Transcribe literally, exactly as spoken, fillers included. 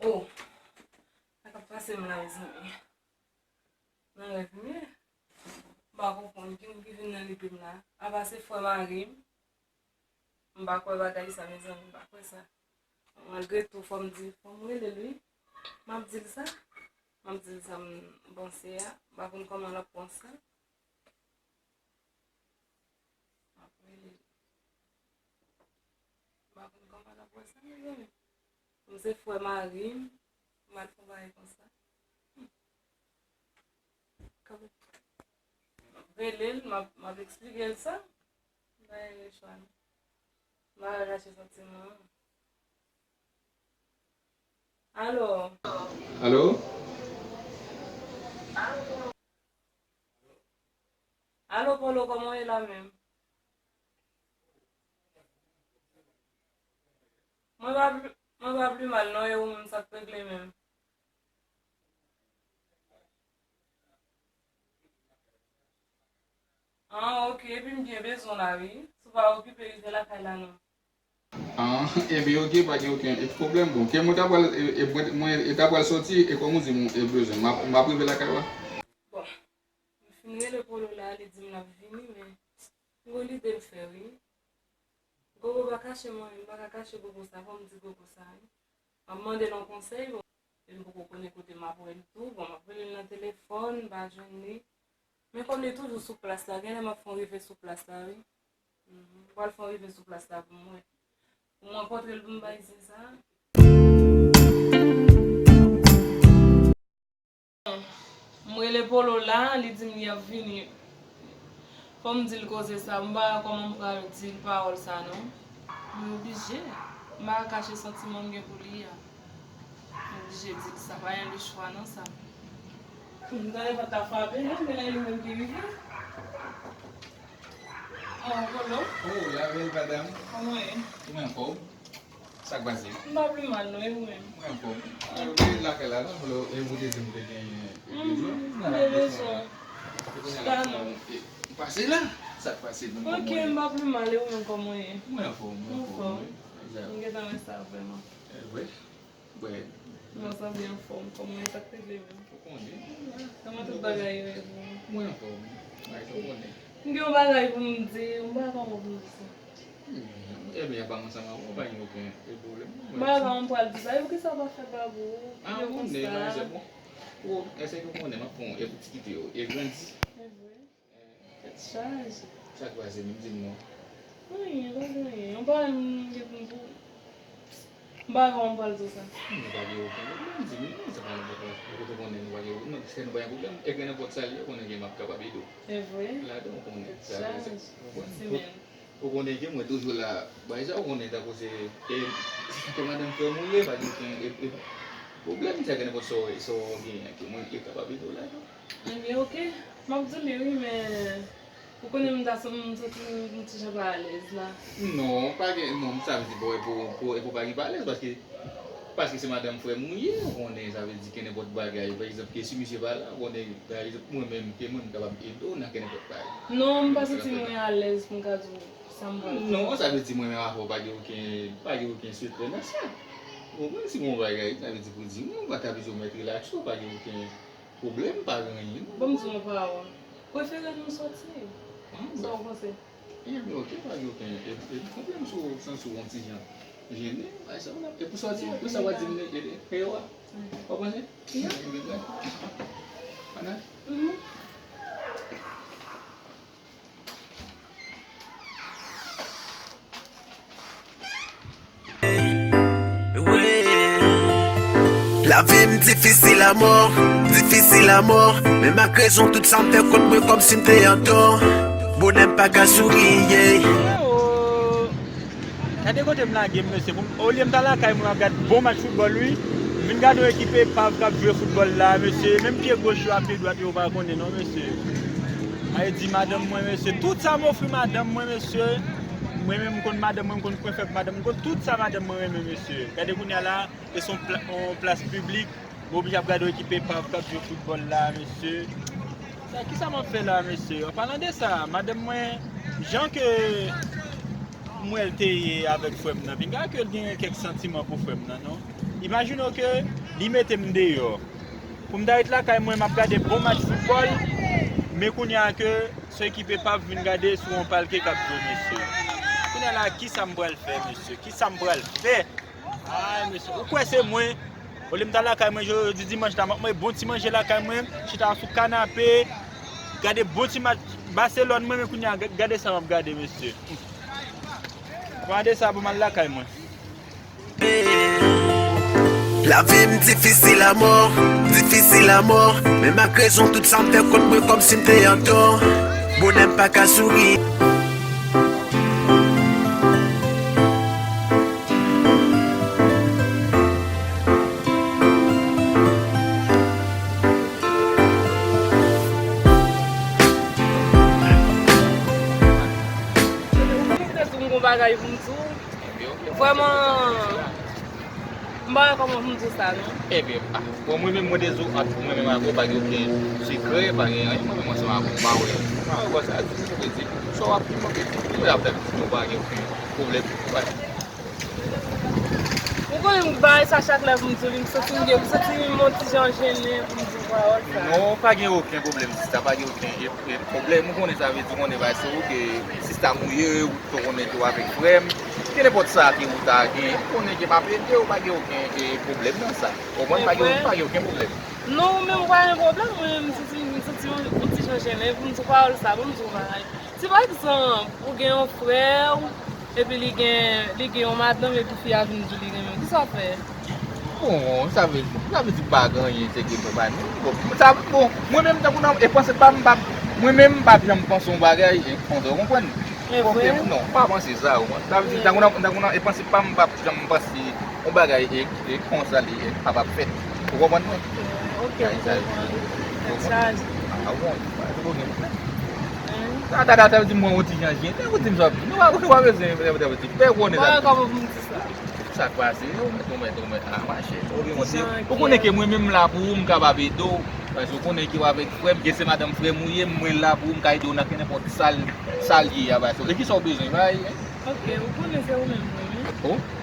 Oh, sa k ap pase m la, mezanmi? Nan rèv m ye. M pa konprann ki moun ki vin nan lide m la. Apa se frè mari m. M pa kwè bagay sa, mezanmi, m pa kwè sa. Malgre tou, fò m di, fò m rele l, wi. M ap di l sa. M ap di l sa m panse a. M pa konn kòman l ap pran sa. M ap rele l. M pa konn kòman l ap pran sa, mezanmi. Kòm se frè mari m, m al fè yon bagay konsa. Hmm. Kanmenm. M ap rele l, m ap, m ap eksplike l sa. M pa gen chwa, non. M pa ka kache santiman an. Alo? Alo? Alo, Polo, kòman w ye la menm? Mwen pa pli, mwen pa pli mal, non, e ou menm, sa k regle menm? Ah, ok, epi m byen bezwen w la, wi. Si w pa okipe, rive lakay la, non. Ah, ebyen, ok, pa gen okenn pwoblèm. Bon, ke mwen ta pral, e, e, mwen, mwen, e ta pral sòti, e kòm ou di, m, e bezwen, m ap, m ap rive lakay ou a. Bon, m fin rele Polo la, li di m l ap vini, men m gon lide m fè, wi. Gogo pa kache mwen, m pa ka kache Gogo sa, fò m di Gogo sa, wi. M ap mande l yon konsèy, bon, e m poko konnen kote m ap wè l tou. Bon, m ap rele l nan telefòn, m pa jwenn li. Men kòm li toujou sou plas la, genlè m ap fè yon rive sou plas la, wi. Mhm. M pral fè yon rive sou plas la pou m wè. Pou m rankontre l, pou m bay zen sa. M rele Polo la, li di m li ap vini. Fò m di l koze sa, m pa wè kòman m pral di l pawòl sa non. Mwen oblije. M pa ka kache santiman m gen pou li a. M oblije di l sa, pa gen lechwa nan sa. M tande pòt la frape non, men li menm ki rive. Oh, Polo. Oh, la belle madame. Kòman w ye? Ou anfòm? Sa k pase? M pa pli mal non, e ou menm? Mwen anfòm. Mwen lakay la non, Polo, e ou te di m te gen rezon. Mhm, m gen rezon. Chita non. Pase la. Sa k pase menm? Ok, m pa pli mal, e ou menm kòman w ye? Mwen anfòm, mwen anfòm, wi. M gentan wè sa vrèman. E vre? Mwen sanble anfòm, kòman e sa k rive menm? Ou konnen. Kòman tout bagay yo ye pou ou? Mwen anfòm. Bagay sa ou konnen. M gen yon bagay pou m di, m pa konnen pou m di sa. Hmm, ebyen, apa m ansanm avè w, pa gen okenn pwoblèm. M pa konnen m pral di sa, e poukisa w pa fè bagay ou? Ah, ou konnen, non, se bon. Ou, èske ou konnen, m ap fè yon, e pou ti kite yo, e grandi. E vre. Tèt chaje. Sa k pase menm, di m non. Anyen, pa gen anyen. Yon bagay m gen pou m di w. M pa wè kòman m pral di w sa. Non, pa gen okenn pwoblèm, di m non, se pa nenpòt la. Ou kote konnen nou pa gen, non, se nou pa gen pwoblèm. E gen nenpòt sa l ye, ou konnen ke m ap kapab ede w. E vre? Ladan, ou konnen. Tèt chaje. Ou konnen. Ou konnen ke mwen toujou la. Bagay sa, ou konnen tankou se, e, se madanm frè m ou ye, pa gen okenn, e, e, pwoblèm, sa gen nenpòt sa w, sa w genyen, ke mwen te kapab ede w ladan. Ebyen, oke. M ap di li wi, men ou konnen m ta santi m yon ti jan pa alèz la. Non, pa gen, non, sa vle di, bon, e pou, pou, e pou pa gen pa alèz, paske, paske se madanm frè m ou ye, ou konnen, sa vle di ke nenpòt bagay, pa egzanp, ke si misye pa la, ou konnen, pa egzanp, mwen menm, ke mwen, m kapab ede w nan ke nenpòt bagay. Non, m pa santi mwen alèz pou m ka di w sa m pral fè. Non, sa vle di mwen menm avè w pa gen okenn, pa gen okenn sekrè nan sa. Ou konprann, si gon bagay, sa vle di pou di mwen, ou pa ta bezwen mèt relaks ou, pa gen okenn pwoblèm, pa gen anyen, non. Ban m di w yon pawòl. Prefere nou sòti. Sa w panse? Ebyen, oke, pa gen okenn, e, e, pwoblèm si w santi w yon ti jan jennen, pa egzanp, e pou sòti, apre sa, w a di m, e, e, e, yo a. W a panse? Ebyen, ann al. Lavi m difisil amò, difisil amò. Men mak rezon tout sa m fè kont mwen kòmsi m te antò. Bonè m pa ka souri, yeah. Gade kote m lage m, mesye. Pou m, olye m ta lakay mwen ap gad bon match foutbòl, wi. M vin gade yon ekip epav k ap jwe foutbòl la, mesye. Menm pye goch yo ak pye dwat yo, ou pa konnen non, mesye. Sa vle di madanm mwen, mesye. Tout sa m ofri madanm mwen, mesye. Mwen menm, m konn madanm mwen, m konn pwen fèb madanm mwen, m konn tout sa madanm mwen renmen, mesye. Gade kounye a la, e se yon pla-, yon plas piblik. M oblije ap gade yon ekip epav k ap jwe foutbòl la, mesye. Sa, kisa m ap fè la, mesye? An palan de sa, madanm mwen, jan ke m wè l te ye avèk frè m nan, pinga ke l gen kèk santiman pou frè m nan, non? Imajine w ke li mete m deyò. Pou m ta ret lakay mwen, m ap gade bon match foutbòl, men kounye a ke se ekip epave vin gade sou yon palke k ap jwe, mesye. Kounye a la, kisa m pral fè, mesye? Kisa m pral fè? Ay, mesye, ou kwè se mwen? Olye m ta lakay mwen jodi dimanch la, m ap manje bon ti manje lakay mwen, chita sou kanape, gade bon ti match Barcelone mwen, men kounye a, gade sa m ap gade, mesye. Gade sa, bon, m al lakay mwen. Lavi m difisil amò, difisil amò. Men malgre tout sa m fè kont mwen kòmsi m te antò. Bonè m pa ka souri. Ou konnen m gon bagay pou m di w. Vrèman, m pa wè kòman pou m di w sa, non. Ebyen, ah, bon, mwen menm, mwen de zo ant mwen menm ak ou, pa gen okenn sekrè, pa gen anyen, mwen menm ansanm ak ou, m pa wè. M pa wè sa, di, m vle di, sa w ap, m vle di, m ap fè m di w pa gen okenn pwoblèm. Ou konnen m bay sa chak lè pou m di w, m santi m gen, m santi m yon ti jan jennen pou m di w pawòl sa. Non, pa gen okenn pwoblèm, sista, pa gen okenn e, e, pwoblèm. Ou konnen sa vle di, ou konnen bagay se ou ke sista m ou ye, ou konnen tou avèk frè m. Ke nenpòt sa ke ou ta gen, ou konnen ke m ap ede w, pa gen okenn, e, pwoblèm nan sa. Ou konprann, pa gen, pa gen okenn pwoblèm. Non, ou menm ou pa gen pwoblèm, mwen menm m santi, m santi yon, yon ti jan jennen pou m di w pawòl sa, pou m di w bagay. Si pa egzanp, ou gen yon frè w, epi li gen, li gen yon madanm, epi fi a vin di w li renmen w, kisa w fè? Bon, sa vle, sa vle di pa gen anyen sekrè mwen ba nou. Bon, sa, bon, mwen menm tankou nan, e panse pa m, pa, mwen menm m pa janm panse yon bagay, e, konsa, ou konprann? E vre? Non, m pa panse sa, ou konprann? Sa vle di, tankou nan, tankou nan, e panse pa m, m pa janm panse yon bagay, e, e, konsa li, e, kapab fèt. Ou konprann mwen? Ok, m konprann. Tèt chaje. Ah, bon, pa gen pwoblèm. Sa, sa, sa vle di mwen yon ti jan jennen, ou di m sa, nou pa, nou pa bezwen, pè konnen sa. Mwen kòman pou m di sa? Sa k pase, ou mèt, ou mèt, ou mèt, ah, mache. Ou gen yon ti, ou konnen ke mwen menm m la pou ou, m kapab ede w. Paske ou konnen ke w avèk frè m, ke se madanm frè m ou ye, mwen la pou ou, m ka ede w nan kenenpòt sa l, sa l ye a, paske. E kisa w bezwen, bay? Ok, ou konnen se ou menm mwen, wi. Oh?